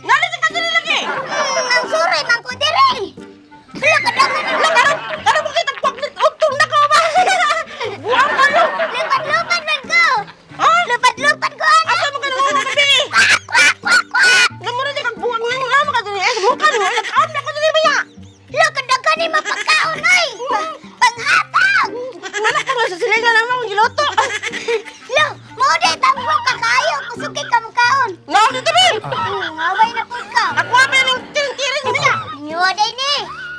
Nalito ka dili lagi. Ang suray man ko diri. Hala ka daghan ni Wala karon, karon mo kitang paglit utong na ko ba? Buang kayo. Lupad-lupad man ko. Ha? Lupad-lupad ko ana. Asa mo ka nang gabi? Kwak kwak kwak kwak. Namura di kag buang nang lama ka dili. Eh, muka ni mo nagkaon na ko dili ba ya? Hala ka daghan ni mapagkaon oy. Panghatag. Wala ka sa silingan naman akong giluto. Lo, mo day tambo ka kayo kusog kay ka mukaon. Naon dito bi? Away na pud ka. Ako ba ning tiring-tiring niya? Inyo day ni.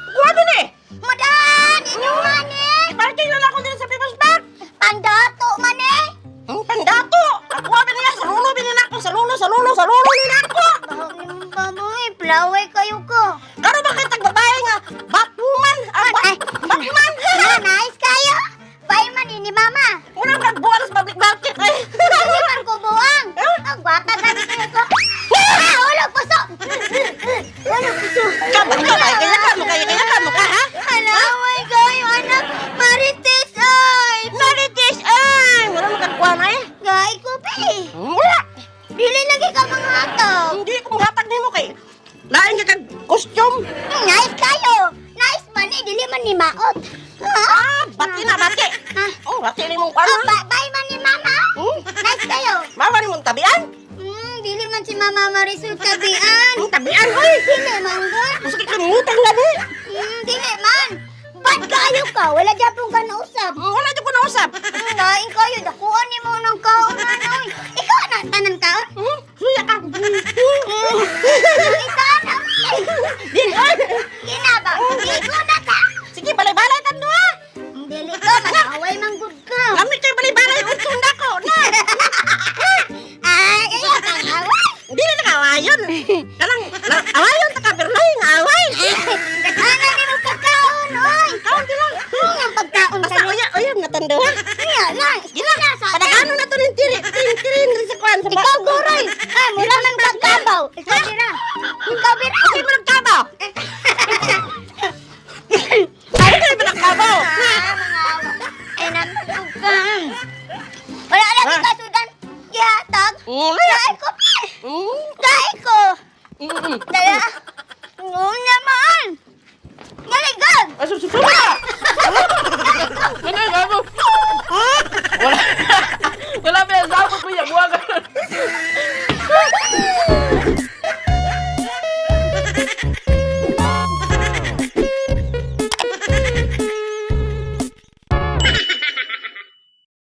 Kuha din eh. Mudan, inyo man eh. I-parking na lang ako dito sa People's Park. Pandato man eh. Ang pandato. Ako ba niya sa lulo binina ko sa lulo sa lulo sa lulo nila ako. Bahog ni mong baboy, plaway kayo ko. Karon ba kitag babae nga Batwoman? Ang Ay. Batman. Ah, nice kayo. Bay man ni mama. Muna kag buwan sa public market ay. Hindi man ko buwang. Ang gwapa gani kayo ko. Ah, ulo puso. Ulo puso. Kabay ka ba? Kaya ka mo kaya kaya ka mo ka ha? Halaway kayo anak. Marites ay. Marites ay. Wala mo kagkuhan ay. Gay ko pe. Wala. Dili lagi ka mga hatag. Hindi ko manghatag nimo kay lain ka kag costume. Nice kayo. Nice man eh. Dili man ni maot. Ha? Ah, bati na bati. Ha? Oh, bati ni mong kuan. Oh, bye man ni mama. Hmm? Nice kayo. Mawa ni mong tabian. Dili man si Mama Marisol tabian. Ang tabian oy. Dili man gud. Gusto ka ngutang gani. Dili man. Bad kayo ka. Wala japon ka nausap. Wala jud ko nausap. Lain kayo. Dakuan ni mo ng kaon na oy. Ikaw na tanan kaon. Suya ka. Ikaw na. Oy. Di oy. Kinaba. Di ko na ta. Sige, balay-balay tando ha. Dili ka. Manaway man gud ka. Lami kay balay-balay utong dako na. Ay, ayaw kang away. Hindi na nakawayon. Kanang awayon ta ka pero lahi nga away. Daghanan ni mo pagkaon, oy. Kaon di lang. Ang pagkaon Basta oya oya nga tando ha. Kaya lang. Gila na sa Padagano na to ning tiri tiri tiri sa kuan sa Ikaw guroy. Ah, mura man kag kabaw. Ikaw bira. Ikaw bira. Okay mo nagkabaw. Ay, kay mo nagkabaw. Ah, mga awa. Ay, nabog ka. Wala lagi Ah. ka sudan. Gihatag. Wala. Kain ko, pe. Kain ko. Dala. Ngunya man. Galigag. Ay, sususuka. Ano gago? Wala. Wala pa yung sakot ko yan. Buwagan.